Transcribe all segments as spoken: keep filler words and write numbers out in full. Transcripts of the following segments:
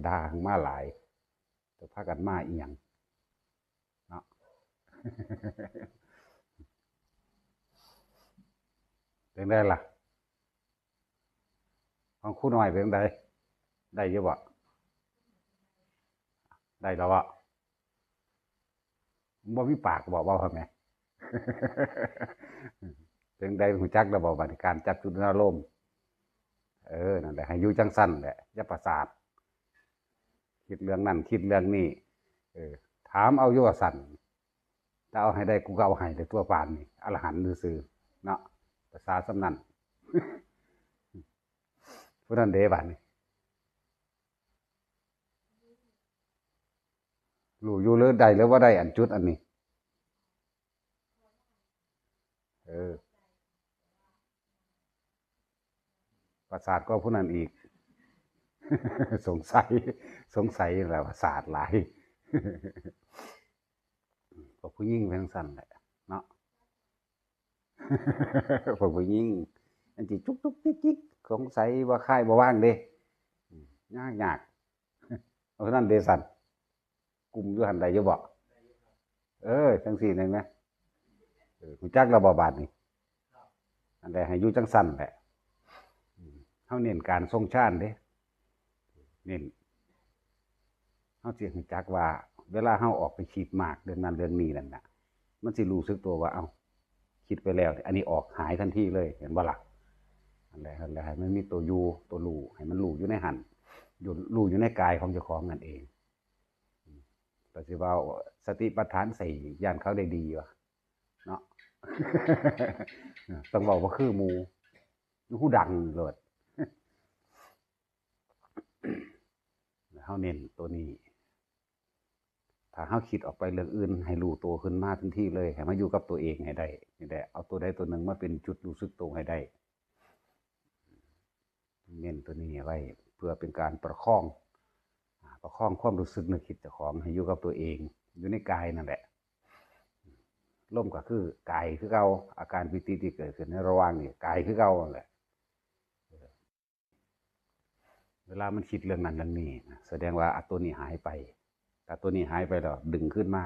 ทางมาหลาย จะพากันมาอีหยังเนาะ เป็นไงล่ะ ของครูน้อยเป็นไง ได้อยู่บ่ ได้แล้วบ่ บ่มีปากบอกเว้าแหม เป็นไง ฮู้จักแล้วบ่ บัดนี้การจับจุดอารมณ์ เออ นั่นแหละ ให้อยู่จังซั่นแหละ อย่าประสาท คิดเรื่องนั้น คิดเรื่องนี้ เออ ถามเอาอยู่ว่าซั่น ถ้าเอาให้ได้ กูก็เอาให้แต่ตัวปานนี่ อรหันต์ซื่อๆ เนาะ ภาษาส่ำนั้น ผู้นั้นเด้ บาดนี้ รู้อยู่หรือได้หรือว่าได้ อันจุดอันนี้ เออ ประสาทก็ผู้นั้นอีก สงสัย สงสัยแหละ ประสาทหลาย พวกผู้หญิงเป็นจั่งซั่นแหละ เนาะ พวกผู้หญิง อันที่จุกจุกจิกจิก สงสัยว่าคายบ่ว่างเด้ ยากยาก เพราะฉะนั้นเดซัน กลุ่มอยู่หั่นใดอยู่บ่ เออ จังซี่แม่นไหม เออ ฮู้จักแล้วบ่ บาดนี้ อันใดให้อยู่จังซั่นแหละ อืม เฮาเน้นการทรงฌานเด้ เน้น เฮาสิฮู้จักว่า เวลาเฮาออกไปคิดมากเรื่องนั้นเรื่องนี้นั่นน่ะ มันสิรู้สึกตัวว่า เอ้า คิดไปแล้ว อันนี้ออกหายทันทีเลย เห็นบ่ล่ะ อันใด อันใดให้มันมีตัวอยู่ ตัวรู้ ให้มันรู้อยู่ในหั่น อยู่ รู้อยู่ในกายของเจ้าของนั่นเอง ก็สิว่าสติปัฏฐานสี่ ย่านเขาได้ดีวะ เนาะ ต้องเว้าบ่คือหมู่ อยู่หูดังโลด เฮาเน้นตัวนี้ ถ้าเฮาคิดออกไปเรื่องอื่น ให้รู้ตัวขึ้นมาทันทีเลย ให้มาอยู่กับตัวเองให้ได้ นี่แหละ เอาตัวใดตัวหนึ่งมาเป็นจุดรู้สึกตัวให้ได้ เน้นตัวนี้ไว้ เพื่อเป็นการประคอง อ่า ประคองความรู้สึกนึกคิดเจ้าของให้อยู่กับตัวเอง อยู่ในกายนั่นแหละ ลมก็คือกายคือเก่า อาการปีติที่เกิดขึ้นในระหว่างนี้กายคือเก่านั่นแหละ เวลามันคิดเรื่องนั้นเรื่องนี้นะ แสดงว่าอ่ะตัวนี้หายไป ถ้าตัวนี้หายไปแล้วดึงขึ้นมา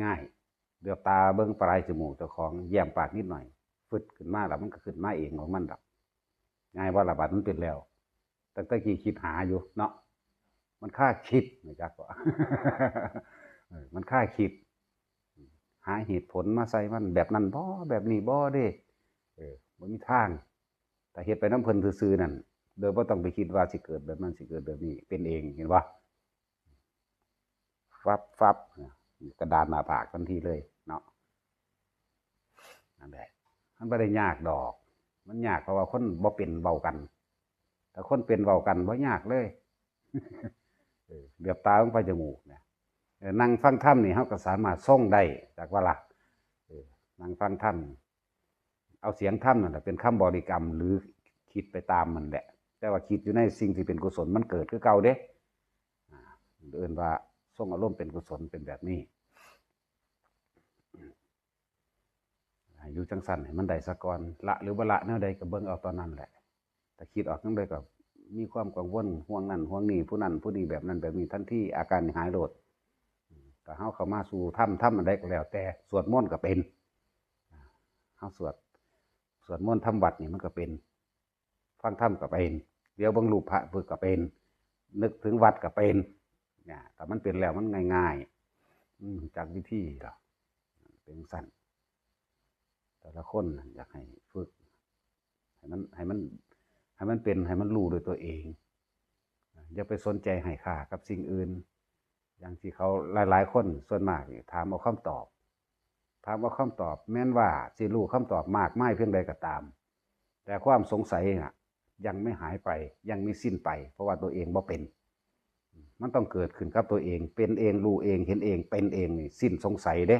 ง่ายๆ เหลือบตาเบิ่งปลายจมูกเจ้าของ แย้มปากนิดหน่อย ฟึดขึ้นมาแล้วมันก็ขึ้นมาเองของมันดอก ง่ายบ่ล่ะ บัดมันเป็นแล้ว ตั้งแต่กี้คิดหาอยู่เนาะ มันคาคิด นะจักว่า เออ มันคาคิด หาเหตุผลมาใส่มัน แบบนั้นบ่ แบบนี้บ่เด้ เออ บ่มีทาง ถ้าเฮ็ดไปนำเพิ่นซื่อๆนั่น โดยบ่ต้องไปคิดว่าสิเกิดแบบนั้น สิเกิดแบบนี้ เป็นเอง เห็นบ่ ฟับฟับ กระดานหน้าผากทันทีเลยเนาะ นั่นแหละ มันบ่ได้ยากดอก มันยากเพราะว่าคนบ่เป็นเว้ากัน ถ้าคนเป็นเว้ากันบ่ยากเลย เออ เหลือบตาลงไปจมูกนะ เออ นั่งฟังธรรมนี่เฮาก็สามารถทรงได้ จักว่าล่ะ เออ นั่งฟังธรรม เอาเสียงธรรมนั่นแหละเป็นคำบริกรรม หรือคิดไปตามมันแหละ แต่ว่าคิดอยู่ในสิ่งที่เป็นกุศลมันเกิดคือเก่าเด้ อ่า เอิ้นว่าทรงอารมณ์เป็นกุศลเป็นแบบนี้ ให้อยู่จังซั่นให้มันได้ซะก่อน ละหรือบ่ละแนวใดก็เบิ่งเอาตอนนั้นแหละ ถ้าคิดออกจังใดก็มีความกังวลห่วงนั่นห่วงนี่ ผู้นั่นผู้นี่ แบบนั้นแบบนี้ ทันทีอาการนี่หายโลด ถ้าเฮาเข้ามาสู่ธรรม ธรรมอันใดก็แล้วแต่ สวดมนต์ก็เป็น เฮาสวด สวดมนต์ทำวัตรนี่มันก็เป็น ฟังธรรมก็เป็น เหลียวเบิ่งรูปพระเพิ่นก็เป็น นึกถึงวัตรก็เป็น เนี่ย ถ้ามันเป็นแล้วมันง่ายๆ อืม จักวิธีล่ะ เป็นจั่งซั่น แต่ละคนน่ะอยากให้ฝึก ให้มัน ให้มัน ให้มันเป็น ให้มันรู้ด้วยตัวเอง อย่าไปสนใจให้ค่ากับสิ่งอื่น อย่างที่เขาหลายๆคนส่วนมากนี่ถามเอาคำตอบ ถามเอาคำตอบ แม้นว่าสิรู้คำตอบมากมายเพียงใดก็ตาม แต่ความสงสัยน่ะ ยังไม่หายไป ยังไม่สิ้นไป เพราะว่าตัวเองบ่เป็น มันต้องเกิดขึ้นกับตัวเอง เป็นเอง รู้เอง เห็นเอง เป็นเองนี่ สิ้นสงสัยเด้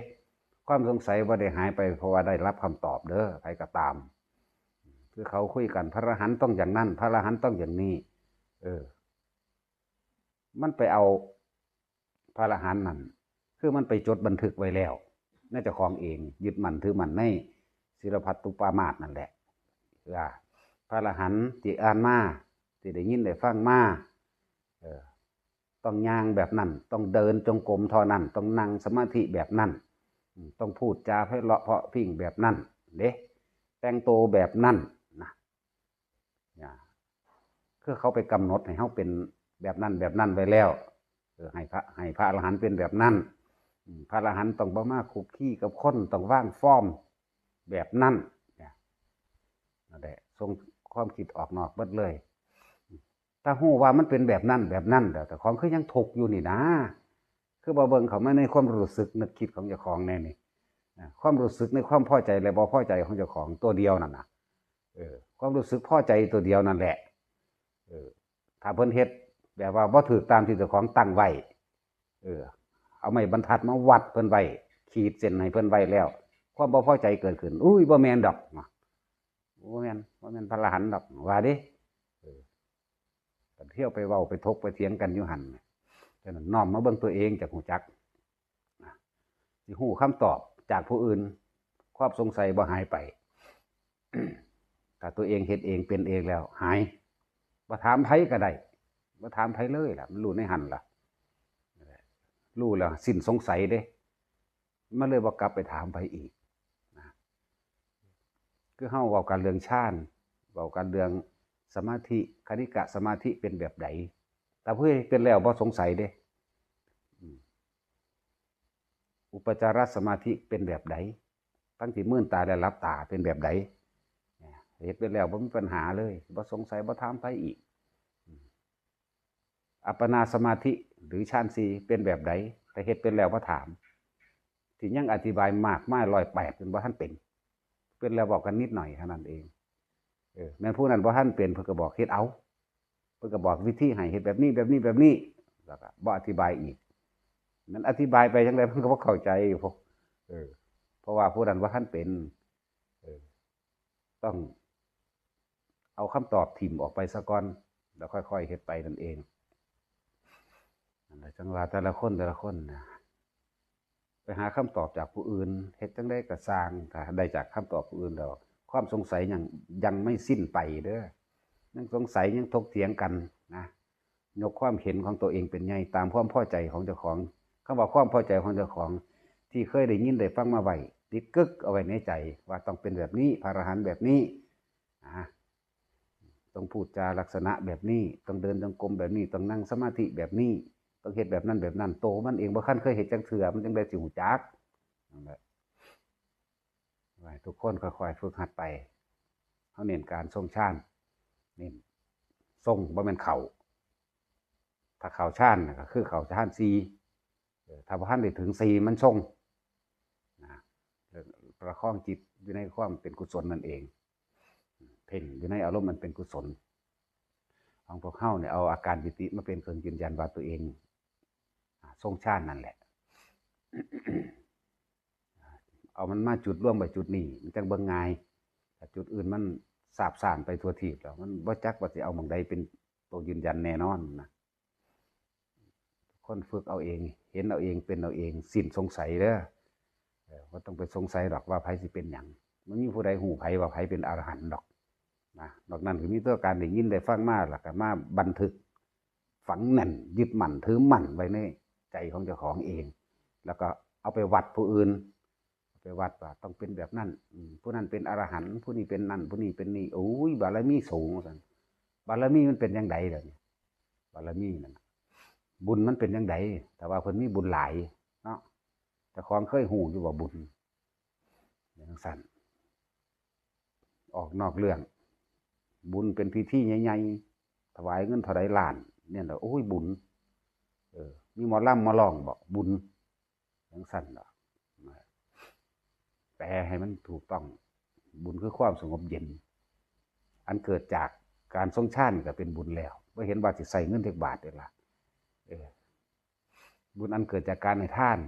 ความสงสัยบ่ได้หายไป เพราะว่าได้รับคำตอบเด้อ ใครก็ตาม คือเขาคุยกัน พระอรหันต์ต้องอย่างนั้น พระอรหันต์ต้องอย่างนี้ เออ มันไปเอา พระอรหันต์นั่น คือมันไปจดบันทึกไว้แล้ว ในเจ้าของเอง ยึดมั่นถือมั่นในศีลพัตตุปามาสนั่นแหละ ว่าพระอรหันต์ที่อ่านมา ที่ได้ยินได้ฟังมา เออ ต้องย่างแบบนั้น ต้องเดินจงกรมเท่านั้น ต้องนั่งสมาธิแบบนั้น อืม ต้องพูดจาไพเราะเพราะพริ้งแบบนั้น เด้ แต่งตัวแบบนั้นนะ เนี่ย คือเขาไปกำหนดให้เฮาเป็นแบบนั้นแบบนั้นไว้แล้ว เออ ให้พระ ให้พระอรหันต์เป็นแบบนั้น อืม พระอรหันต์ต้องบ่มาคุกคีกับคน ต้องวางฟอร์มแบบนั้น เนี่ย นั่นแหละ ส่งความคิดออกนอกเบิดเลย ถ้าฮู้ว่ามันเป็นแบบนั้นแบบนั้นแล้ว เจ้าของคือยังทุกข์อยู่นี่นะ คือบ่เบิ่งเข้ามาในความรู้สึกนึกคิดของเจ้าของแน่นี่ นะ ความรู้สึกในความพอใจและบ่พอใจของเจ้าของตัวเดียวนั่นน่ะ เออ ความรู้สึกพอใจตัวเดียวนั่นแหละ เออ ถ้าเพิ่นเฮ็ดแบบว่าบ่ถูกตามที่เจ้าของตั้งไว้ เออ เอาไม้บรรทัดมาวัดเพิ่นไว้ ขีดเส้นให้เพิ่นไว้แล้ว ความบ่พอใจเกิดขึ้น อุ้ย บ่แม่นดอก บ่แม่น บ่แม่นพระอรหันต์ดอก ว่าเด้ เออ ก็เที่ยวไปเว้าไปถกไปเถียงกันอยู่หั่น ฉะนั้นน้อมมาเบิ่งตัวเองจักฮู้จัก นะ สิฮู้คำตอบจากผู้อื่น ความสงสัยบ่หายไป ถ้าตัวเองเฮ็ดเองเป็นเองแล้ว หาย บ่ถามไผก็ได้ บ่ถามไผเลยล่ะ มันรู้ในหั่นล่ะ รู้แล้วสิ้นสงสัยเด้ มันเลยบ่กลับไปถามไผอีกนะ คือเฮาเว้ากันเรื่องฌาน เว้ากันเรื่องสมาธิ คณิกะสมาธิเป็นแบบใด ถ้าผู้เฮ็ดเป็นแล้วบ่สงสัยเด้ อืม อุปจารสมาธิเป็นแบบใด ทั้งที่มืนตาและหลับตาเป็นแบบใด เฮ็ดเป็นแล้วบ่มีปัญหาเลย บ่สงสัย บ่ถามไผอีก อืม อัปปนาสมาธิหรือฌานสี่เป็นแบบใด ถ้าเฮ็ดเป็นแล้วบ่ถาม ที่ยังอธิบายมากมายร้อยแปด จนบ่ทันเป็น เป็นแล้วบอกกันนิดหน่อยเท่านั้นเอง เออ แม่นผู้นั้นบ่ทันเป็น เพิ่นก็บอกเฮ็ดเอา เพิ่นก็บอกวิธีให้เฮ็ดแบบนี้ แบบนี้ แบบนี้ แล้วก็บ่อธิบายอีก มันอธิบายไปจั่งใดเพิ่นก็บ่เข้าใจอยู่ เออ เพราะว่าผู้นั้นบ่ทันเป็น เออ ต้องเอาคำตอบถิ่มออกไปซะก่อน แล้วค่อยๆเฮ็ดไปนั่นเอง นั่นแหละ จั่งว่าแต่ละคนแต่ละคนนะ ไปหาคำตอบจากผู้อื่น เฮ็ดจั่งใดก็ซ่าง ถ้าได้จากคำตอบผู้อื่นแล้ว ความสงสัยยัง ยังไม่สิ้นไปเด้อ ยังสงสัยยังถกเถียงกันนะ ยกความเห็นของตัวเองเป็นใหญ่ ตามความพอใจของเจ้าของ คำว่าความพอใจของเจ้าของ ที่เคยได้ยินได้ฟังมาไว้ ติดกึกเอาไว้ในใจ ว่าต้องเป็นแบบนี้ พระอรหันต์แบบนี้ นะ ต้องพูดจาลักษณะแบบนี้ ต้องเดินจงกรมแบบนี้ ต้องนั่งสมาธิแบบนี้ ต้องเฮ็ดแบบนั้นแบบนั้น โตมันเองบ่คันเคยเฮ็ดจักเทื่อ มันจั่งใดสิฮู้จัก นั่นแหละ ให้ทุกคนค่อยๆฝึกหัดไป เฮาเน้นการทรงฌาน เน้นทรง บ่แม่นเข้า ถ้าเข้าฌานน่ะก็คือเข้าฌานสี่ เออ ถ้าบ่ทันได้ถึงสี่มันทรง นะ ประคองจิตอยู่ในความเป็นกุศลนั่นเอง เพ่งอยู่ในอารมณ์อันเป็นกุศล ของพวกเฮาเนี่ย เอาอาการปีติมาเป็นเครื่องยืนยันว่าตัวเอง อ่า ทรงฌานนั่นแหละ เอามันมาจุดรวมไว้จุดนี้ มันจั่งเบิ่งง่าย ถ้าจุดอื่นมันสาบซ่านไปทั่วทีปแล้ว มันบ่จักว่าสิเอาหม่องใดเป็นตัวยืนยันแน่นอนนะ คนฝึกเอาเอง เห็นเอาเอง เป็นเอาเอง สิ้นสงสัยเด้อ เออ บ่ต้องไปสงสัยดอกว่าไผสิเป็นหยัง มันมีผู้ใดฮู้ไผว่าไผเป็นอรหันต์ดอก นะ นอกนั้นก็มีแต่การได้ยินได้ฟังมา แล้วก็มาบันทึก ฝังแน่น ยึดมั่นถือมั่นไว้ในใจของเจ้าของเอง แล้วก็เอาไปวัดผู้อื่น ไปวัดว่าต้องเป็นแบบนั้น อืม ผู้นั้นเป็นอรหันต์ ผู้นี้เป็นนั่น ผู้นี้เป็นนี่ โอ้ย บารมีสูง ว่าซั่น บารมีมันเป็นจั่งใดล่ะนี่ บารมีนั่นน่ะ บุญมันเป็นจั่งใด แต่ว่าเพิ่นมีบุญหลายเนาะ เจ้าของเคยฮู้อยู่ว่าบุญ จั่งซั่น ออกนอกเรื่อง บุญเป็นพิธีใหญ่ๆ ถวายเงินเท่าใดล้าน เนี่ยแหละ โอ้ย บุญ เออ มีหมอลำมาร้องบอกบุญ จั่งซั่นดอก แปลให้มันถูกต้อง บุญคือความสงบเย็น อันเกิดจากการทรงฌานก็เป็นบุญแล้ว บ่เห็นว่าสิใช้เงินจักบาทเด้ล่ะ เออ บุญอันเกิดจากการให้ทาน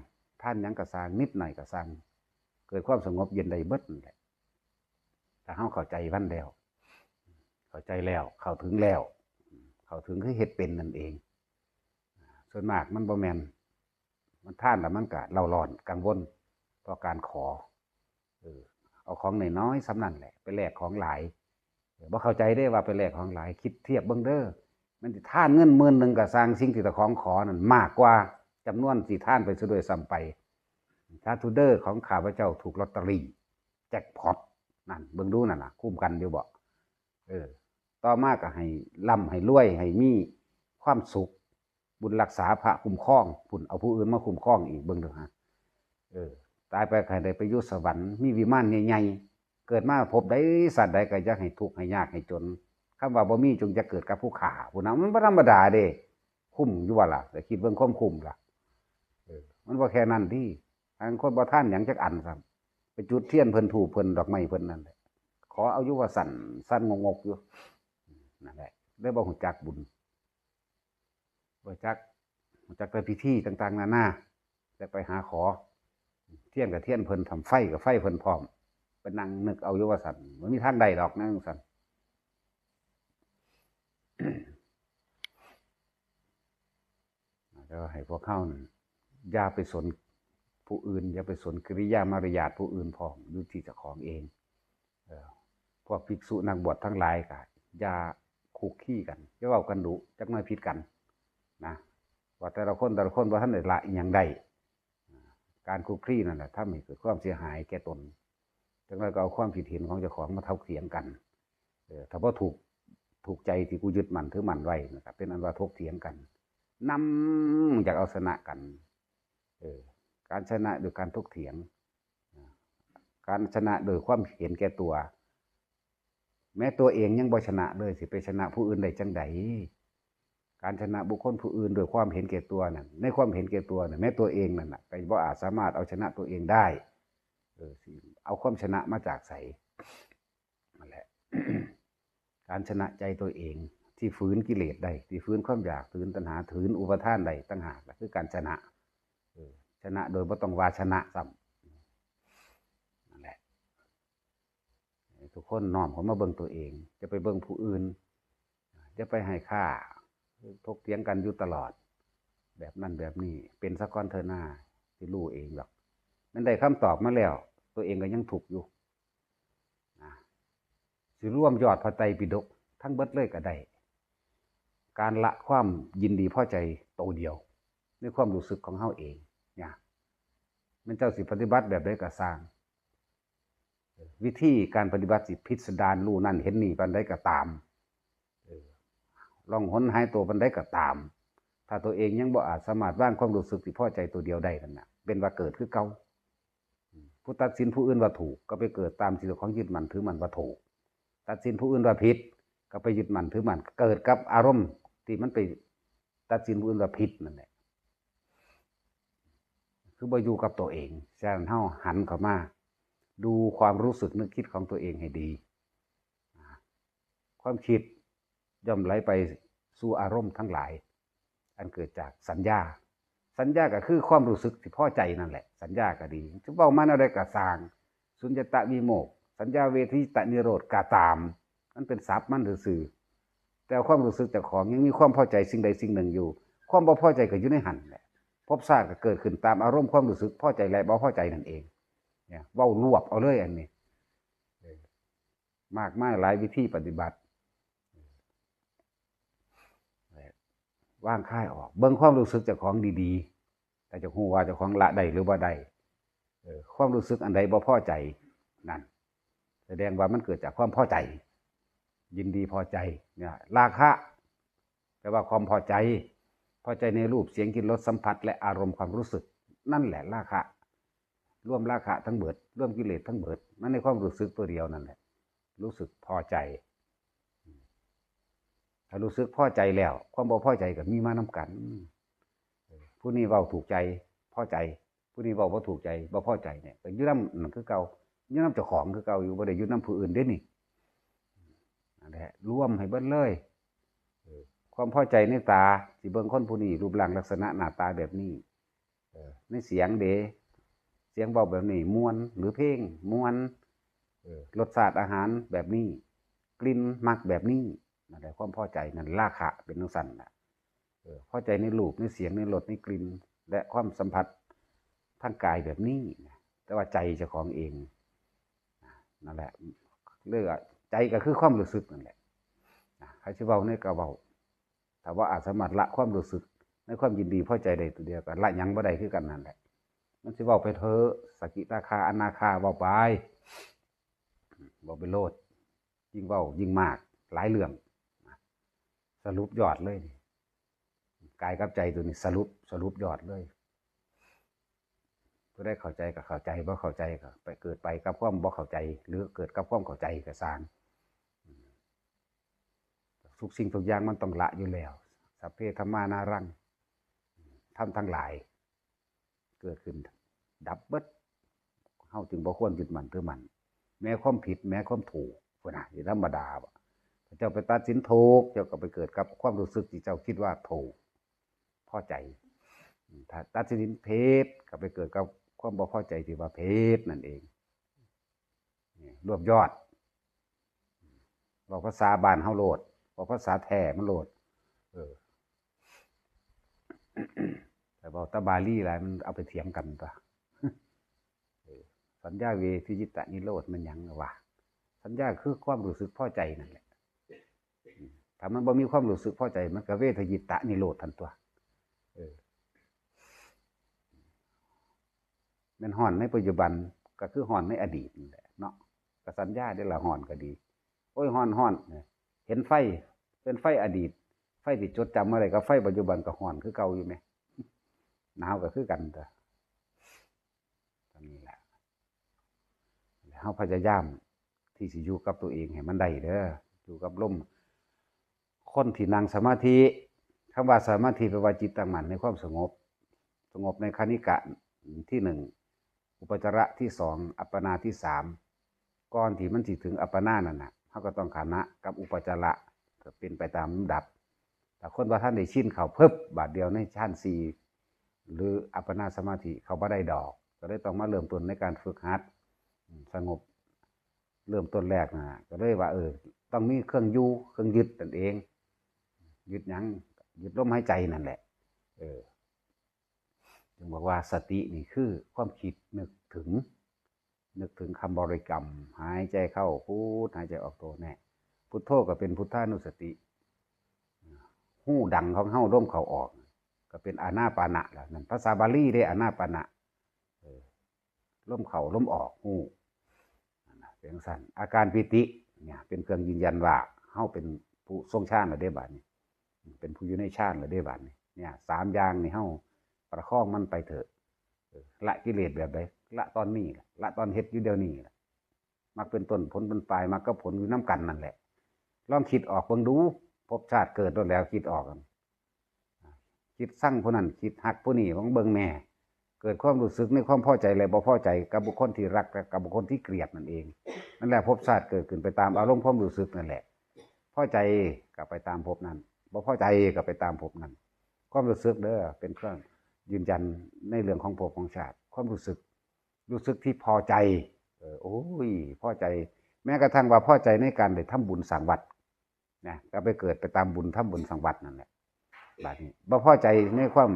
ทานหยังก็ซ่าง นิดหน่อยก็ซ่าง เกิดความสงบเย็นได้เบิดนั่นแหละ ถ้าเฮาเข้าใจมันแล้ว เข้าใจแล้ว เข้าถึงแล้ว เข้าถึงคือเฮ็ดเป็นนั่นเอง ส่วนมากมันบ่แม่น มันทานแล้วมันก็เร่าร้อน กังวลต่อการขอ เออ เอาของน้อยๆ ส่ำนั้นแหละ ไปแลกของหลาย เออ บ่เข้าใจเด้ว่าไปแลกของหลาย คิดเทียบเบิ่งเด้อ มันสิทานเงินหมื่นหนึ่งก็ซ่าง สิ่งที่เจ้าของขอนั่นมากกว่าจำนวนที่ทานไปซะด้วยซ้ำไป สาธุเด้อ ของข้าพเจ้าถูกลอตเตอรี่แจ็คพอตนั่น เบิ่งดูนั่นน่ะ คุ้มกันอยู่บ่ เออ ต่อมาก็ให้ร่ำให้รวย ให้มีความสุข บุญรักษาพระคุ้มครอง พุ้นเอาผู้อื่นมาคุ้มครองอีก เบิ่งดูฮะ เออ ตายไปก็ให้ได้ไปอยู่สวรรค์ มีวิมานใหญ่ๆ เกิดมาภพใดชาติใดก็อย่าให้ทุกข์ให้ยากให้จน คำว่าบ่มีจงอย่าเกิดกับผู้ข้า พุ้นนะ มันบ่ธรรมดาเด้ คุ้มอยู่บ่ล่ะ แต่คิดเบิ่งความคุ้มล่ะ เออ มันบ่แค่นั้นติ ทางคนบ่ทานหยังจักอันซ้ำ ไปจุดเทียนเพิ่น ธูปเพิ่น ดอกไม้เพิ่นนั่นแหละ ขอเอาอยู่ว่าซั่น ซั่นงกๆอยู่ นั่นแหละ เลยบ่ฮู้จักบุญ บ่จัก ฮู้จักแต่พิธีต่างๆนานา จักไปหาขอ เทียนก็เทียนเพิ่น ทำไฟก็ไฟเพิ่นพร้อม ไปนั่งนึกเอาอยู่ว่าซั่น บ่มีทางใดดอก นั่งซั่น แล้วให้พวกเฮานั่นอย่าไปสนผู้อื่น อย่าไปสนกิริยามารยาทผู้อื่นพร้อม อยู่ที่เจ้าของเอง เออ พวกภิกษุนักบวชทั้งหลายก็อย่าคุกคีกัน อย่าเว้ากันดุ จักหน่อยผิดกันนะ ว่าแต่ละคนแต่ละคนบ่ทันได้ละอิหยังได้ การคุกคีนั่นแหละทำให้เกิดความเสียหายแก่ตน จักหน่อยก็เอาความคิดเห็นของเจ้าของมาถกเถียงกัน เออ ถ้าบ่ถูก ถูกใจที่กูยึดมั่นถือมั่นไว้นะครับ เป็นอันว่าถกเถียงกัน นำอยากเอาชนะกัน เออ การชนะโดยการถกเถียง การชนะโดยความเห็นแก่ตัว แม้ตัวเองยังบ่ชนะเลย สิไปชนะผู้อื่นได้จังใด การชนะบุคคลผู้อื่นโดยความเห็นแก่ตัวนั่น ในความเห็นแก่ตัวนั่น แม้ตัวเองนั่นน่ะ ก็บ่อาจสามารถเอาชนะตัวเองได้ เออ สิเอาความชนะมาจากไส นั่นแหละ การชนะใจตัวเอง ที่ฝืนกิเลสได้ ที่ฝืนความอยาก ฝืนตัณหา ฝืนอุปาทานได้ต่างหากล่ะ คือการชนะ เออ ชนะโดยบ่ต้องว่าชนะซ้ำ นั่นแหละ ทุกคนน้อมเข้ามาเบิ่งตัวเอง อย่าไปเบิ่งผู้อื่น อย่าไปให้ค่า ถกเถียงกันอยู่ตลอด แบบนั้นแบบนี้ เป็นซะก่อนเถอะนา สิรู้เองดอก มันได้คำตอบมาแล้ว ตัวเองก็ยังทุกข์อยู่นะ สิรวมยอดพระไตรปิฎกทั้งเบิดเลยก็ได้ การละความยินดีพอใจโตเดียว ในความรู้สึกของเฮาเองเนี่ย แม่นเจ้าสิปฏิบัติแบบใดก็ซ่าง วิธีการปฏิบัติสิพิสดาร รู้นั่นเห็นนี่ปานใดก็ตาม เออ ล่องหนหายตัวปานใดก็ตาม ถ้าตัวเองยังบ่อาจสามารถวางความรู้สึกที่พอใจตัวเดียวได้นั่นน่ะ เป็นว่าเกิดคือเก่า ผู้ตัดสินผู้อื่นว่าถูก ก็ไปเกิดตามสิ่งของยึดมั่นถือมั่นว่าถูก ตัดสินผู้อื่นว่าผิด ก็ไปยึดมั่นถือมั่น เกิดกับอารมณ์ที่มันไปตัดสินผู้อื่นว่าผิดนั่นแหละ คือบ่อยู่กับตัวเอง ฉะนั้นเฮาหันเข้ามา ดูความรู้สึกนึกคิดของตัวเองให้ดี ความคิดย่อมไหลไปสู่อารมณ์ทั้งหลาย อันเกิดจากสัญญา สัญญาก็คือความรู้สึกที่พอใจนั่นแหละ สัญญาก็ดี จะเว้ามาแนวใดก็ซ่าง สุญญตาวิโมกข์ สัญญาเวทิตานิโรธก็ตาม มันเป็นศัพท์มันซื่อๆ แต่ความรู้สึกเจ้าของยังมีความพอใจสิ่งใดสิ่งหนึ่งอยู่ ความบ่พอใจก็อยู่ในหั่นแหละ ภพชาติก็เกิดขึ้นตามอารมณ์ความรู้สึกพอใจและบ่พอใจนั่นเอง เนี่ย เว้ารวบเอาเลยอันนี้ เออ มากมายหลายวิธีปฏิบัติ วางคลายออก เบิ่งความรู้สึกเจ้าของดีๆ แต่จะฮู้ว่าเจ้าของละได้หรือบ่ได้ เออ ความรู้สึกอันใดบ่พอใจ นั่น แสดงว่ามันเกิดจากความพอใจ ยินดีพอใจ เนี่ย ราคะ แปลว่าความพอใจ พอใจในรูป เสียง กลิ่น รส สัมผัส และอารมณ์ความรู้สึก นั่นแหละราคะ รวมราคะทั้งเบิด รวมกิเลสทั้งเบิด มันในความรู้สึกตัวเดียวนั่นแหละ รู้สึกพอใจ ถ้ารู้สึกพอใจแล้ว ความบ่พอใจก็มีมานำกัน ผู้นี้เว้าถูกใจ พอใจ ผู้นี้เว้าบ่ถูกใจ บ่พอใจเนี่ย ก็อยู่นำนั่นคือเก่า อยู่นำเจ้าของคือเก่าอยู่ บ่ได้อยู่นำผู้อื่นเด้นี่ นั่นแหละ รวมให้เบิดเลย เออ ความพอใจในตา สิเบิ่งคนผู้นี้ รูปร่างลักษณะหน้าตาแบบนี้ เออ ในเสียงเด้ เสียงเว้าแบบนี้ม่วน หรือเพลงม่วน เออ รสชาติอาหารแบบนี้ กลิ่นมักแบบนี้ นั่นแหละ ความพอใจนั่นราคะเป็นจั่งซั้นน่ะ เออ พอใจในรูป ในเสียง ในรส ในกลิ่น และความสัมผัสทางกายแบบนี้นะ แต่ว่าใจเจ้าของเอง นั่นแหละ เรียกว่าใจก็คือความรู้สึกนั่นแหละ นะ ใครสิเว้าเนี่ยก็เว้า ถ้าว่าอาจสามารถละความรู้สึกในความยินดีพอใจได้ตัวเดียวก็ละหยังบ่ได้คือกันนั่นแหละ มันสิเว้าไปเถอะ สกิทาคา อนาคา เว้าไป เว้าไปโลด ยิ่งเว้ายิ่งมาก หลายเรื่อง สรุปยอดเลย กายกับใจตัวนี้สรุป สรุปยอดเลย ผู้ใดเข้าใจก็เข้าใจ บ่เข้าใจก็ไปเกิดไปกับความบ่เข้าใจ หรือเกิดกับความเข้าใจก็ซ่าง ทุกสิ่งทุกอย่างมันต้องละอยู่แล้ว สัพเพธัมมานารัง ธรรมทั้งหลาย เกิดขึ้นดับเบิด เฮาจึงบ่ควรยึดมั่นถือมั่น แม้ความผิด แม้ความถูก พุ้นน่ะ สิธรรมดาบ่ เจ้าไปตัดสินถูก เจ้าก็ไปเกิดกับความรู้สึกที่เจ้าคิดว่าถูก พอใจ ถ้าตัดสินผิด ก็ไปเกิดกับความบ่พอใจที่ว่าผิดนั่นเอง นี่ รวบยอด เว้าภาษาบ้านเฮาโลด เว้าภาษาแท้มันโลด เออ แต่เว้าแต่บาลีหลาย มันเอาไปเถียงกันตั๊ว เออ สัญญาเวทยิตะนิโรธมันหยังวะ สัญญาคือความรู้สึกพอใจนั่นแหละ อืม ถ้ามันบ่มีความรู้สึกพอใจ มันก็เวทยิตะนิโรธทันตั๊ว เออ แม่นฮ้อนในปัจจุบัน ก็คือฮ้อนในอดีตนั่นแหละเนาะ ก็สัญญาเด้ล่ะ ฮ้อนก็ดี โอ้ย ฮ้อน ฮ้อน เห็นไฟ เป็นไฟอดีต ไฟที่จดจำมาได้กับไฟปัจจุบันก็ฮ้อนคือเก่าอยู่แหม หนาวก็คือกันตั๊ว ตรงนี้แหละ เฮาพยายามที่สิอยู่กับตัวเองให้มันได้เด้อ อยู่กับลม คนที่นั่งสมาธิ คำว่าสมาธิแปลว่าจิตตั้งมั่นในความสงบ สงบในคณิกะที่หนึ่ง อุปจาระที่สอง อัปปนาที่สาม ก่อนที่มันสิถึงอัปปนานั่นน่ะ เฮาก็ต้องคณะกับอุปจาระ ก็เป็นไปตามลำดับ ถ้าคนบ่ทันได้ชินเข้า พึบ บาดเดียวในฌานสี่ หรืออัปปนาสมาธิเข้าบ่ได้ดอก ก็เลยต้องมาเริ่มต้นในการฝึกหัด อืม สงบ เริ่มต้นแรกน่ะ ก็เลยว่า เออ ต้องมีเครื่องอยู่ เครื่องยึดนั่นเอง ยึดหยัง ยึดลมหายใจนั่นแหละ เออ จึงบอกว่าสตินี่คือความคิดนึกถึง นึกถึงคำบริกรรม หายใจเข้าพุท หายใจออกโท แน่ พุทโธก็เป็นพุทธานุสติ ฮู้ดังของเฮา ลมเข้าออก ก็เป็นอานาปานะแล้ว นั่นภาษาบาลีเด้ อานาปานะ เออ ลมเข้าลมออก ฮู้ นั่นน่ะ เป็นจั่งซั้น อาการปีติเนี่ย เป็นเครื่องยืนยันว่าเฮาเป็นผู้ทรงฌานแล้วเด้ บาดนี้ เป็นผู้อยู่ในฌานแล้วเด้ บาดนี้ เนี่ย สามอย่างนี่เฮาประคองมันไปเถอะ เออ ละกิเลสแบบใด ละตอนนี้ล่ะ ละตอนเฮ็ดอยู่เดี๋ยวนี้ล่ะ มรรคเป็นต้น ผลเป็นปลาย มรรคกับผลอยู่นำกันนั่นแหละ ลองคิดออกเบิ่งดู ภพชาติเกิดโดนแล้ว คิดออก คิดซังผู้นั้น คิดฮักผู้นี้ ลองเบิ่งแน่ เกิดความรู้สึกในความพอใจและบ่พอใจกับบุคคลที่รักและกับบุคคลที่เกลียดนั่นเอง นั่นแหละภพชาติเกิดขึ้นไปตามอารมณ์ความรู้สึกนั่นแหละ พอใจก็ไปตามภพนั้น บ่พอใจก็ไปตามภพนั้น ความรู้สึกเด้อ เป็นเครื่องยืนยันในเรื่องของภพของชาติ ความรู้สึก รู้สึกที่พอใจ เออ โอ้ย พอใจ แม้กระทั่งว่าพอใจในการได้ทำบุญสร้างวัด นะ ก็ไปเกิดไปตามบุญทำบุญสร้างวัดนั่นแหละ บาดนี้ บ่พอใจในความ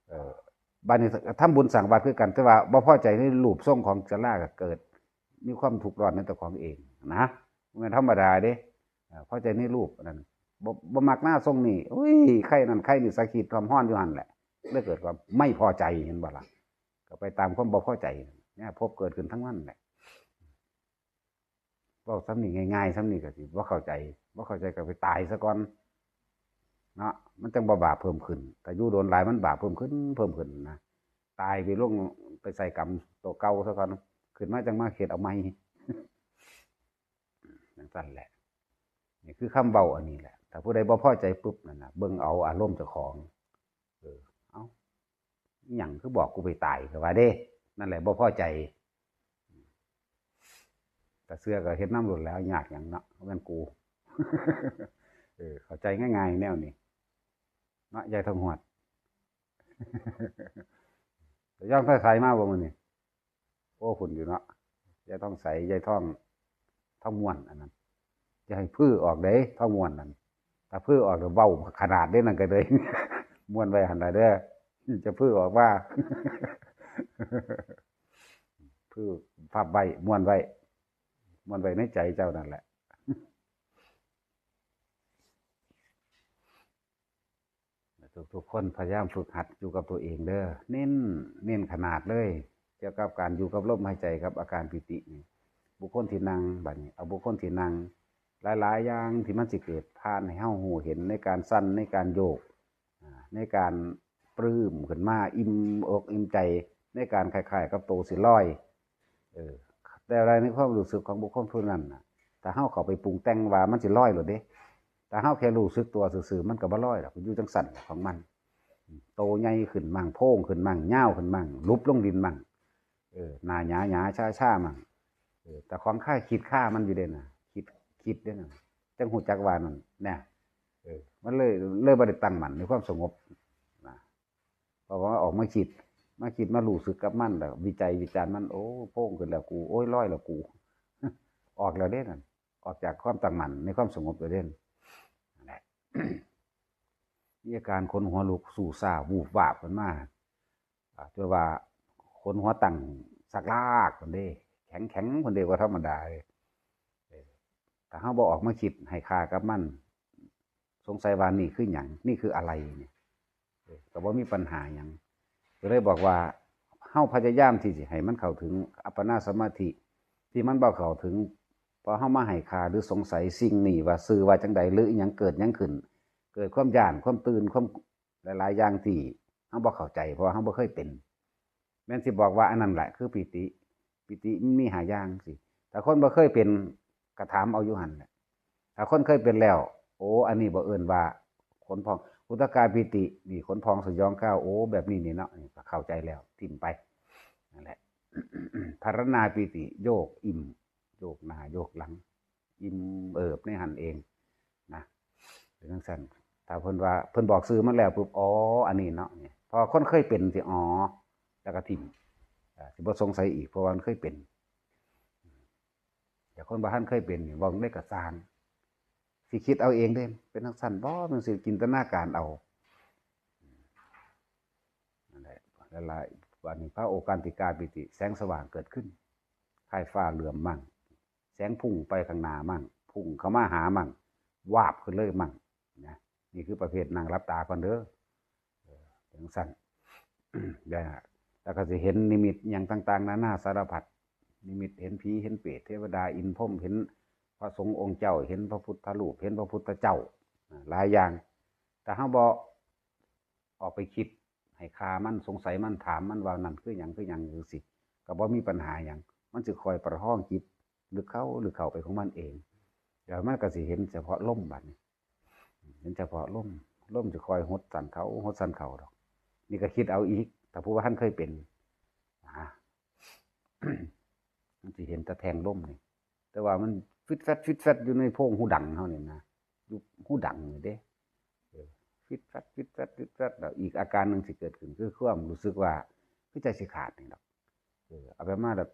เอ่อ บาดนี้ทำบุญสร้างวัดคือกัน แต่ว่าบ่พอใจในรูปทรงของศาลาก็เกิด มีความทุกข์ร้อนในตัวของเองนะ บ่แม่นธรรมดาเด้ เอ่อ พอใจในรูปอันนั้น บ่ บ่มักหน้าทรงนี้ อุ้ย ไข้นั่นไข้นี่ สะคิดความร้อนอยู่หั่นแหละ เลยเกิดความไม่พอใจ เห็นบ่ล่ะ ก็ไปตามความบ่พอใจ เนี่ย ภพเกิดขึ้นทั้งนั้นแหละ เว้าส่ำนี้ง่ายๆ ส่ำนี้ก็สิบ่เข้าใจ บ่เข้าใจก็ไปตายซะก่อน เนาะ มันจั่งบ่บาปเพิ่มขึ้น ถ้าอยู่โดนหลายมันบาปเพิ่มขึ้น เพิ่มขึ้นนะ ตายไปลงไปใส่กรรมตัวเก่าซะก่อน ขึ้นมาจั่งมาเฮ็ดเอาใหม่ จั่งซั้นแหละ นี่คือคำเว้าอันนี้แหละ ถ้าผู้ใดบ่พอใจปุ๊บนั่นน่ะ เบิ่งเอาอารมณ์เจ้าของ เออ เอ้า อิหยังคือบอกกูไปตาย ก็ว่าเด้ นั่นแหละบ่พอใจ แต่เชื่อก็เฮ็ดนำโลดแหล้ว ยากหยังเนาะ บ่แม่นกู เออ เข้าใจง่ายๆ แนวนี้ เนาะ ยายทองหวด แต่ย่องใส่ใส่มาบ่มื้อนี้ โอ้ คุณอยู่เนาะ ยายทองใส ยายทอง ทองม่วนอันนั้น อย่าให้พื้อออกเด้ ทองม่วนนั่น ถ้าพื้อออกเดี๋ยวเว้าขนาดเด้นั่นก็เลย ม่วนไว้หั่นล่ะเด้อ จะพื้อออกว่า พื้อภาพไว้ ม่วนไว้ ม่วนไว้ในใจเจ้านั่นแหละ ทุกๆคนพยายามฝึกหัดอยู่กับตัวเองเด้อ เน้น เน้นขนาดเลย เกี่ยวกับการอยู่กับลมหายใจกับอาการปีตินี่ บุคคลที่นั่ง บัดนี้เอาบุคคลที่นั่ง หลายๆอย่างที่มันสิเกิดผ่านให้เฮาฮู้เห็นในการสั่น ในการโยก อ่า ในการปลื้มขึ้นมา อิ่มอกอิ่มใจ ในการคล้ายๆกับโตสิลอย เออ แต่ว่าในความรู้สึกของบุคคลผู้นั้นน่ะ ถ้าเฮาเข้าไปปรุงแต่งว่ามันสิลอยโลดเด้ ถ้าเฮาแค่รู้สึกตัวซื่อๆ มันก็บ่ลอยดอก อยู่จั่งซั่นของมัน โตใหญ่ขึ้นมั่ง โพงขึ้นมั่ง ยาวขึ้นมั่ง หลุบลงดินมั่ง เออ หน้าหยาๆ ชาๆ มั่ง เออ แต่ของคาคิดคามันอยู่เด้น่ะ คิด คิดเด้น่ะ จั่งฮู้จักว่านั่น เนี่ย เออ มันเลย เลยบ่ได้ตั้งมั่นในความสงบนะ เพราะว่าออกมาคิด มาคิดมารู้สึกกับมันแล้ว วิจัยวิจารณ์มัน โอ้ โพงขึ้นแล้วกู โอ้ย ลอยแล้วกู ออกแล้วเด้นั่น ออกจากความตั้งมั่นในความสงบแล้วเด้นั่นแหละ มีอาการขนหัวลุกสู้ซ่า วูบวาบขึ้นมา อ่า จนว่าขนหัวตั้งสักลากพุ่นเด้ แข็งๆ พุ่นเด้ บ่ธรรมดาเลย เออ ถ้าเฮาบ่ออกมาคิดให้ค่ากับมัน สงสัยว่านี่คือหยัง นี่คืออะไรเนี่ย เออ ก็บ่มีปัญหาหยัง ก็เลยบอกว่าเฮาพยายามที่สิให้มันเข้าถึงอัปปนาสมาธิ ที่มันบ่เข้าถึง พอเฮามาให้ค่าหรือสงสัยสิ่งนี้ว่าชื่อว่าจั่งใด หรืออิหยังเกิดหยังขึ้น เกิดความย้าน ความตื่น ความหลายๆอย่างที่เฮาบ่เข้าใจ เพราะว่าเฮาบ่เคยเป็น แม่นสิบอกว่าอันนั้นแหละคือปีติ ปีติมันมีห้าอย่างสิ ถ้าคนบ่เคยเป็นก็ถามเอาอยู่หั่นแหละ ถ้าคนเคยเป็นแล้ว โอ้ อันนี้บ่เอิ้นว่าขนพอง อุทกาปีติ นี่ขนพองสยองกร้าว โอ้ แบบนี้นี่เนาะ นี่ก็เข้าใจแล้ว ถิ่มไป นั่นแหละ ธารณาปีติ โยกอิ่ม โยกหน้า โยกหลัง อิ่มเอิบในหั่นเองนะ เป็นจั่งซั่น ถ้าเพิ่นว่า เพิ่นบอกชื่อมันแล้วปุ๊บ อ๋อ อันนี้เนาะ นี่ พอคนเคยเป็นสิ อ๋อ แล้วก็ถิ่ม อ่า สิบ่สงสัยอีก เพราะว่ามันเคยเป็น แต่คนบ่ทันเคยเป็นนี่ เว้าได้กะซ่าง สิคิดเอาเองเด้ เป็นจั่งซั่นบ่ มันสิจินตนาการเอา นั่นแหละ หลายๆ บัดนี้พระโอการติกาปีติ แสงสว่างเกิดขึ้น คล้ายฟ้าเหลื่อมมั่ง แสงพุ่งไปข้างหน้ามั่ง พุ่งเข้ามาหามั่ง วาบขึ้นเลยมั่ง นะ นี่คือประเภทนั่งหลับตาก่อนเด้อ เออ จั่งซั่น แล้ว แล้วก็สิเห็นนิมิตหยังต่างๆ นานาสารพัด นิมิตเห็นผี เห็นเปรต เทวดา อินทร์พรหม เห็นพระสงฆ์องค์เจ้า เห็นพระพุทธรูป เห็นพระพุทธเจ้า หลายอย่าง ถ้าเฮาบ่ออกไปคิดให้ค่ามัน สงสัยมัน ถามมันว่านั่นคือหยัง คือหยังจั่งซี้ ก็บ่มีปัญหาหยัง มันสิค่อยประคองจิตลึกเข้า ลึกเข้าไปของมันเอง แล้วมันก็สิเห็นเฉพาะลมบัดนี้ เห็นเฉพาะลม ลมจะคอยหดสั่นเข้า หดสั่นเข้าดอก นี่ก็คิดเอาอีก ถ้าผู้ว่าทันเคยเป็น อ่า มันสิเห็นแต่แท่งลมนี่ แต่ว่ามันฟิดแฟด ฟิดแฟดอยู่ในโพรงหูดังเฮานี่นะ อยู่หูดังนี่เด้ เออ ฟิดแฟด ฟิดแฟด ฟิดแฟด แล้วอีกอาการหนึ่งสิเกิดขึ้น คือความรู้สึกว่าคือใจสิขาดนี่ดอก เออ เอาไปมาแบบ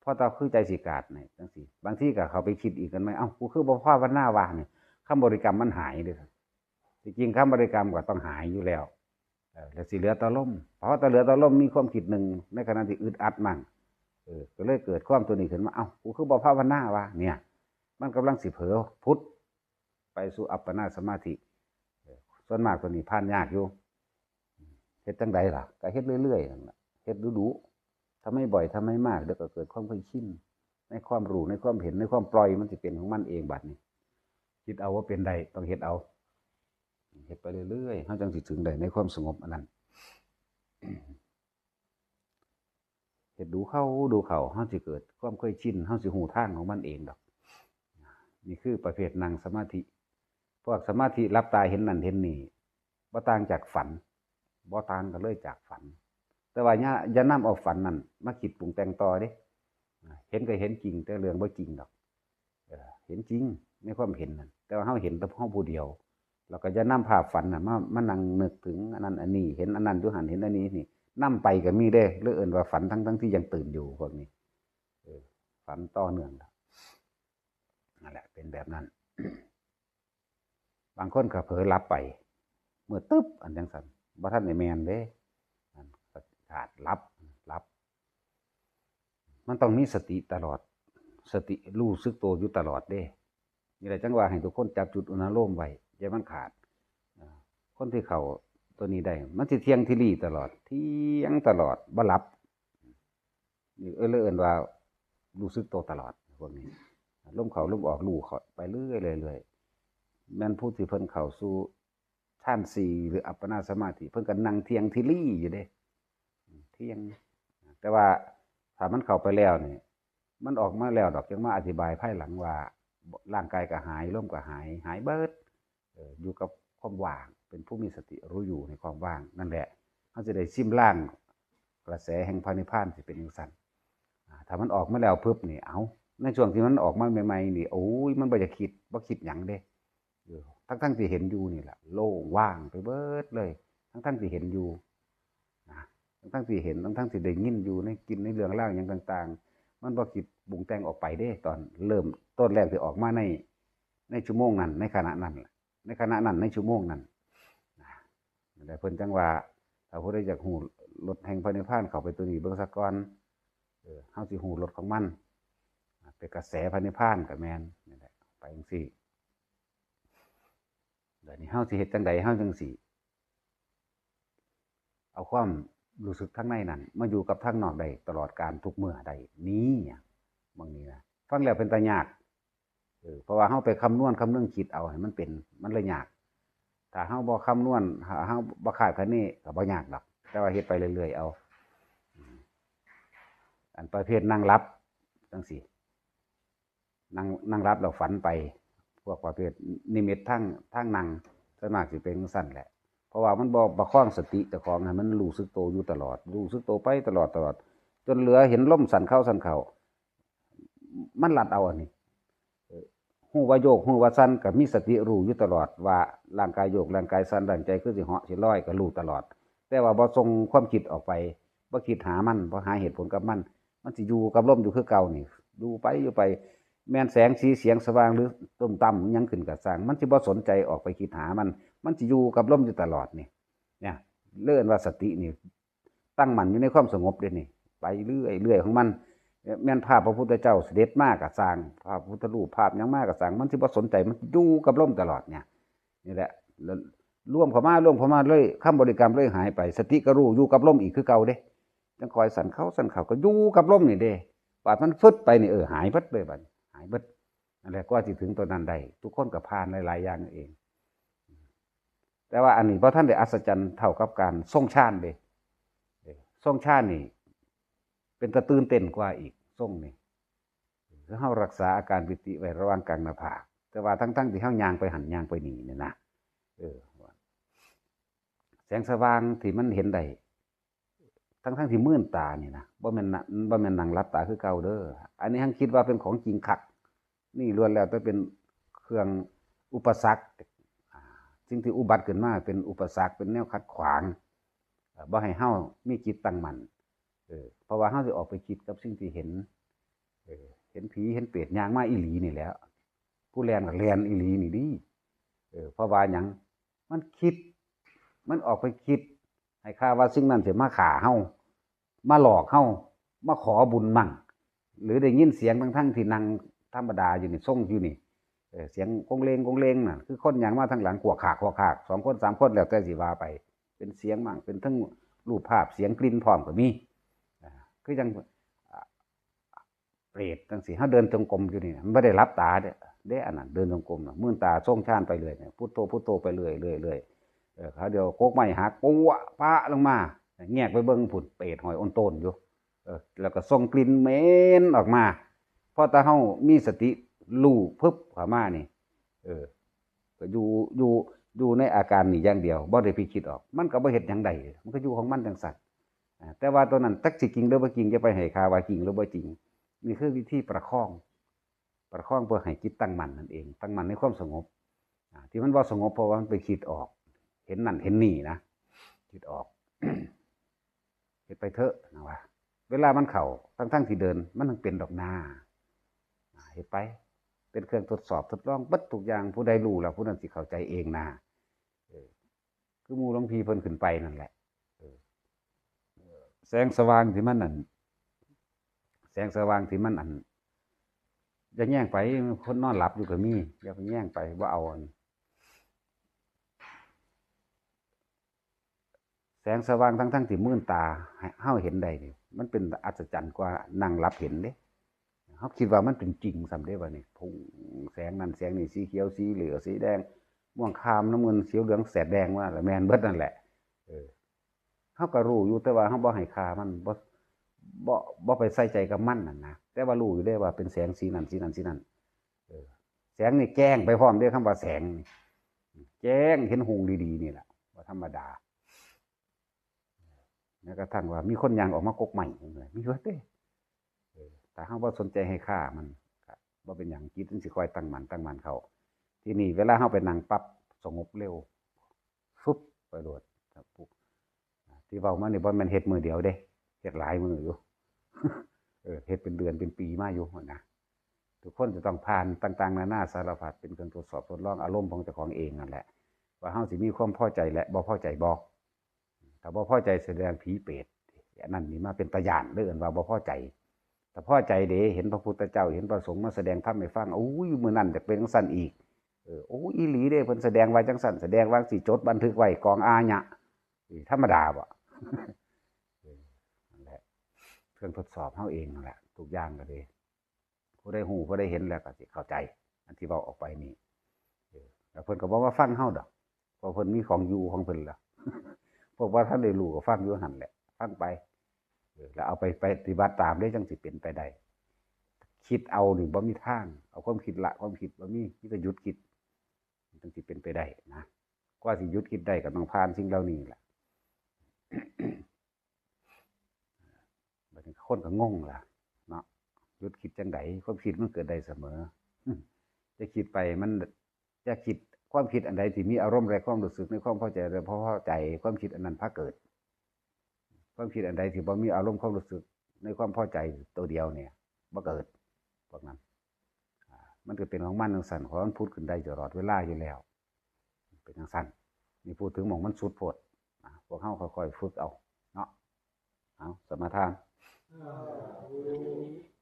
พอตาคือใจสิขาดนี่จั่งซี้ บางทีก็เข้าไปคิดอีกกันไหม เอ้า กูคือบ่ภาวนาว่านี่ คำบริกรรมมันหายเด้อ ที่จริงคำบริกรรมก็ต้องหายอยู่แล้ว เออ แล้วสิเหลือแต่ลม พอแต่เหลือแต่ลมมีความคิดหนึ่ง ในขณะที่อึดอัดมั่ง เออ ก็เลยเกิดความตัวนี้ขึ้นมา เอ้า กูคือบ่ภาวนาว่า เนี่ย มันกำลังสิเผลอพุดไปสู่อัปปนาสมาธิ เออ ส่วนมากตัวนี้ผ่านยากอยู่ เฮ็ดจั่งใดล่ะ ก็เฮ็ดเรื่อยๆนั่นล่ะ เฮ็ดดุๆ ทำให้บ่อย ทำให้มาก เดี๋ยวก็เกิดความเคยชิน ในความรู้ ในความเห็น ในความปล่อย มันสิเป็นของมันเองบัดนี้ คิดเอาว่าเป็นได้ ต้องเฮ็ดเอา เฮ็ดไปเรื่อยๆ เฮาจั่งสิถึงได้ในความสงบอันนั้น เฮ็ดดูเข้า ดูเข้า เฮาสิเกิดความเคยชิน เฮาสิฮู้ทางของมันเองดอก นี่คือประเภทนั่งสมาธิ พวกสมาธิหลับตาเห็นนั่นเห็นนี่ บ่ต่างจากฝัน บ่ต่างกันเลยจากฝัน แต่ว่าอย่า อย่านำเอาฝันนั่นมาคิดปรุงแต่งต่อเด้ เห็นก็เห็นจริง แต่เรื่องบ่จริงดอก เออ เห็นจริงในความเห็นนั่น แต่ว่าเฮาเห็นแต่เฮาผู้เดียว แล้วก็อย่านำภาพฝันน่ะมา มานั่งนึกถึงอันนั้นอันนี้ เห็นอันนั้นอยู่หั่น เห็นอันนี้นี่ นำไปก็มีเด้ หรือเอิ้นว่าฝันทั้งๆที่ยังตื่นอยู่พวกนี้ เออ ฝันต่อเนื่องแล้ว นั่นแหละ เป็นแบบนั้น บางคนก็เผลอหลับไป มืดตึ๊บ อันจั่งซั่น บ่ทันได้แม่นเด้ นั่นก็ขาด หลับ หลับ มันต้องมีสติตลอด สติรู้สึกตัวอยู่ตลอดเด้ นี่แหละจั่งว่าให้ทุกคนจับจุดอุณาโลมไว้ อย่ามันขาด อ่า คนที่เข้า ตัวนี้ได้ มันสิเที่ยงทีหลีตลอด เที่ยงตลอด บ่หลับ นี่เอิ้น เอิ้นว่ารู้สึกตัวตลอด พวกนี้ ลมเข้าลมออกรู้เข้าไปเรื่อยๆ เรื่อยๆ แม่นผู้ที่เพิ่นเข้าสู่ฌานสี่ หรืออัปปนาสมาธิ เพิ่นก็นั่งเที่ยงทีหลีอยู่เด้ เที่ยง แต่ว่าถ้ามันเข้าไปแล้วนี่ มันออกมาแล้วดอก จั่งมาอธิบายภายหลังว่า ร่างกายก็หาย ลมก็หาย หายเบิด เอ่อ อยู่กับความว่าง เป็นผู้มีสติรู้อยู่ในความว่างนั่นแหละ เฮาสิได้ซิมลางกระแสแห่งพระนิพพานสิเป็นจั่งซั้น อ่า ถ้ามันออกมาแล้วปุ๊บนี่ เอ้า ในช่วงที่มันออกมาใหม่ๆ นี่ โอ้ย มันบ่อยากคิด บ่คิดหยังเด้ เออ ทั้งๆที่เห็นอยู่นี่แหละ โล่งว่างไปเบิดเลย ทั้งๆที่เห็นอยู่ นะ ทั้งๆที่เห็น ทั้งๆที่ได้ยินอยู่ ในกิน ในเรื่องราวหยังต่างๆ มันบ่คิดปรุงแต่งออกไปเด้ ตอนเริ่มต้นแรกที่ออกมาใน ในชั่วโมงนั้น ในขณะนั้นล่ะ ในขณะนั้น ในชั่วโมงนั้น นะ นั่นแหละ เพิ่นจั่งว่า ถ้าผู้ใดอยากฮู้รสแห่งพระนิพพาน เข้าไปตัวนี้เบิ่งซะก่อน เออ เฮาสิฮู้รสของมัน เป็นกระแสพระนิพพานก็แม่น นี่แหละ ไปจั่งซี้ เดี๋ยวนี้เฮาสิเฮ็ดจั่งใด เฮาจั่งสิเอาความรู้สึกทางในนั้น มาอยู่กับทางนอกได้ตลอดกาลทุกเมื่อได้ นี่หยัง บางนี้นะ ฟังแล้วเป็นตายาก เออ เพราะว่าเฮาไปคำนวณคำนึงคิดเอาให้มันเป็น มันเลยยาก ถ้าเฮาบ่คำนวณ ถ้าเฮาบ่คาดคะเนก็บ่ยากดอก แต่ว่าเฮ็ดไปเรื่อยๆ เอา อืม อันประเภทนั่งหลับจั่งซี้ นั่ง นั่งหลับแล้วฝันไป พวกประเภทนิมิตทาง ทางนั่ง ส่วนมากสิเป็นจั่งซั้นแหละ เพราะว่ามันบ่ประคองสติเจ้าของให้มันรู้สึกโตอยู่ตลอด รู้สึกโตไปตลอด ตลอด จนเหลือเห็นลมสั่นเข้าสั่นเข้า มันลัดเอาอันนี้ เอ่อ ฮู้ว่าโยก ฮู้ว่าสั่น ก็มีสติรู้อยู่ตลอดว่าร่างกายโยก ร่างกายสั่น ร่างใจคือสิเหาะสิลอย ก็รู้ตลอด แต่ว่าบ่ส่งความคิดออกไป บ่คิดหามัน บ่หาเหตุผลกับมัน มันสิอยู่กับลมอยู่คือเก่านี่ อยู่ไป อยู่ไป แม่นแสงสีเสียงสว่างหรือตุ้มตั้มหยังขึ้นก็ซ่าง มันสิบ่สนใจออกไปคิดหามัน มันสิอยู่กับลมอยู่ตลอดนี่ เนี่ย เรียกว่าสตินี่ ตั้งมั่นอยู่ในความสงบเด้นี่ ไปเรื่อยๆ ของมัน แม่นภาพพระพุทธเจ้าเสด็จมาก็ซ่าง ภาพพุทธรูป ภาพหยังมาก็ซ่าง มันสิบ่สนใจ มันอยู่กับลมตลอดเนี่ย นี่แหละ แล้วรวมเข้ามา รวมเข้ามาเลย คำบริกรรมเลยหายไป สติก็รู้อยู่กับลมอีกคือเก่าเด้ จั่งค่อยสั่นเข้าสั่นเข้า ก็อยู่กับลมนี่เด้ บาดมันฟึดไปนี่ เออ หายเบิดเลยบัดนี้ หายเบิด นั่นแหละ กว่าสิถึงตัวนั้นได้ ทุกคนก็ผ่านหลายๆ อย่างเอง แต่ว่าอันนี้บ่ทันได้อัศจรรย์เท่ากับการทรงฌานเด้ เออ ทรงฌานนี่ เป็นตาตื่นเต้นกว่าอีก ทรงนี่ คือเฮารักษาอาการปีติไว้ระหว่างกลางหน้าผาก แต่ว่าทั้งๆที่เฮาย่างไปหั่นย่างไปนี่เนี่ยนะ เออ แสงสว่างที่มันเห็นได้ ทั้งๆที่มืนตานี่นะ บ่แม่นนะ บ่แม่นนั่งหลับตาคือเก่าเด้อ อันนี้หั้นคิดว่าเป็นของจริงคัก นี่ล้วนแล้วแต่เป็นเครื่องอุปสรรค อ่า สิ่งที่อุบัติขึ้นมาเป็นอุปสรรค เป็นแนวขัดขวาง เอ่อ บ่ให้เฮามีจิตตั้งมั่น เออ เพราะว่าเฮาสิออกไปคิดกับสิ่งที่เห็น เออ เห็นผีเห็นเปรตย่างมาอีหลีนี่แหละ ผู้แล่นก็แล่นอีหลีนี่ดิ เออ เพราะว่าหยัง มันคิด มันออกไปคิด ให้ข่าวว่าสิ่งนั้นสิมาฆ่าเฮา มาหลอกเฮา มาขอบุญมั่ง หรือได้ยินเสียงทั้งๆที่นั่งธรรมดาอยู่นี่ ทรงอยู่นี่ เออ เสียงโกงเลงโกงเลงน่ะ คือคนย่างมาทางหลัง ขวกขากขวกขาก สองคนสามคน แล้วแต่สิว่าไป เป็นเสียงมั่ง เป็นทั้งรูปภาพ เสียงกลิ่นพร้อมก็มี อ่า คือจั่ง อ่า เปรตจั่งซี้ เฮาเดินจงกรมอยู่นี่ มันบ่ได้หลับตาเด้ เด้ อันนั้น เดินจงกรมน่ะ มืนตาทรงฌานไปเรื่อยเนี่ย พุทโธ พุทโธไปเรื่อย เรื่อย เรื่อย เออ คราวเดียวกกไม้หัก ปั๊วะ ปะลงมา แงกไปเบิ่งพุ้น เปรตห้อยโอนโตนอยู่ เออ แล้วก็ส่งกลิ่นเหม็นออกมา พอแต่เฮามีสติรู้ปึ๊บเข้ามานี่ เออ ก็อยู่ อยู่ อยู่ในอาการนี่อย่างเดียว บ่ได้ไปคิดออก มันก็บ่เฮ็ดหยังได้ มันก็อยู่ของมันจั่งซั้น อ่า แต่ว่าตัวนั้นจักสิจริงหรือบ่จริง อย่าไปให้ข่าวว่าจริงหรือบ่จริง นี่คือวิธีประคอง ประคองเพื่อให้จิตตั้งมั่นนั่นเอง ตั้งมั่นในความสงบ อ่า ที่มันบ่สงบเพราะว่ามันไปคิดออก เห็นนั่นเห็นนี่นะ คิดออก เฮ็ดไปเถอะนะว่า เวลามันเข้า ทั้งๆที่เดิน มันยังเป็นดอกนา อ่า เฮ็ดไป เป็นเครื่องทดสอบทดลองเบิดทุกอย่าง ผู้ใดรู้แล้ว ผู้นั้นสิเข้าใจเองนา เออ คือหมู่หลวงพี่เพิ่นขึ้นไปนั่นแหละ เออ แสงสว่างที่มันอัน แสงสว่างที่มันอัน อย่าแยงไป คนนอนหลับอยู่ก็มี อย่าไปแยงไป บ่เอาอัน สงสว่างทั้งๆที่มืนตาให้เฮาเห็นได้นี่ มันเป็นอัศจรรย์กว่านั่งหลับเห็นเด้ เฮาคิดว่ามันเป็นจริงซ้ำเด้ บัดนี้ พุ่งแสงนั่นแสงนี่ สีเขียว สีเหลือง สีแดง ม่วงคราม น้ำเงิน เขียว เหลือง แสดแดงมา ละแม่นเบิดนั่นแหละ เออ เฮาก็รู้อยู่ แต่ว่าเฮาบ่ให้ค่ามัน บ่ บ่ บ่ไปใส่ใจกับมันนั่นนะ แต่ว่ารู้อยู่เด้ว่าเป็นแสงสีนั่น สีนั่น สีนั่น เออ แสงนี่แจ้งไปพร้อมเด้ คำว่าแสงนี่ แจ้งเห็นหุงดีๆ นี่แหละ บ่ธรรมดา แม้กระทั่งว่ามีคนย่างออกมากกไม้ มีเบิดเด้ เออ ถ้าเฮาบ่สนใจให้ค่ามัน ก็บ่เป็นหยัง จิตมันสิค่อยตั้งมั่น ตั้งมั่นเข้า ทีนี้เวลาเฮาไปนั่งปั๊บ สงบเร็ว ฟึบ ไปโลด ครับ ที่เว้ามานี่บ่แม่นเฮ็ดมื้อเดียวเด้ เฮ็ดหลายมื้ออยู่ เออ เฮ็ดเป็นเดือนเป็นปีมาอยู่นะ ทุกคนจะต้องผ่านต่างๆ นานาสารพัด เป็นเครื่องทดสอบทดลองอารมณ์ของเจ้าของเองนั่นแหละ ว่าเฮาสิมีความพอใจและบ่พอใจบ่ ถ้าบ่พอใจแสดงผีเปรต อันนั้นนี่มาเป็นตาย้านเด้อ เอิ้นว่าบ่พอใจ ถ้าพอใจเด้ เห็นพระพุทธเจ้า เห็นพระสงฆ์มาแสดงธรรมให้ฟัง อุ้ย มื้อนั้นจะเป็นจั่งซั่นอีก เออ โอ้ อีหลีเด้ เพิ่นแสดงว่าจั่งซั่น แสดงว่าสิจดบันทึกไว้กองอาญะ นี่ธรรมดาบ่ เออ นั่นแหละ เครื่องทดสอบเฮาเองนั่นแหละ ทุกอย่างก็ดี ผู้ได้ฮู้ ผู้ได้เห็นแล้วก็สิเข้าใจ อันที่เว้าออกไปนี่ เออ แล้วเพิ่นก็บ่มาฟังเฮาดอก เพราะเพิ่นมีของอยู่ของเพิ่นแล้ว พวกว่าท่านได้รู้ก็ฟังอยู่หั่นแหละ ฟังไป เออ แล้วเอาไปปฏิบัติตามได้จั่งสิเป็นไปได้ คิดเอานี่บ่มีทาง เอาความคิดละความคิดบ่มี มีแต่หยุดคิด จั่งสิเป็นไปได้นะ กว่าสิหยุดคิดได้ก็ต้องผ่านสิ่งเหล่านี้แหละ บัดนี้คนก็งงล่ะเนาะ หยุดคิดจั่งใด ความคิดมันเกิดได้เสมอ จะคิดไปมัน จะคิด ความคิดอันใดที่มีอารมณ์และความรู้สึกในความพอใจและบ่พอใจ ความคิดอันนั้นพาเกิด ความคิดอันใดที่บ่มีอารมณ์ความรู้สึกในความพอใจตัวเดียวเนี่ย บ่เกิด พวกนั้น อ่า มันก็เป็นของมันจั่งซั่น เพราะมันผุดขึ้นได้ตลอดเวลาอยู่แล้ว เป็นจั่งซั่น นี่พูดถึงหม่องมันสุดโพด อ่า พวกเฮาค่อยๆฝึกเอาเนาะ เอา สมาทาน สาธุ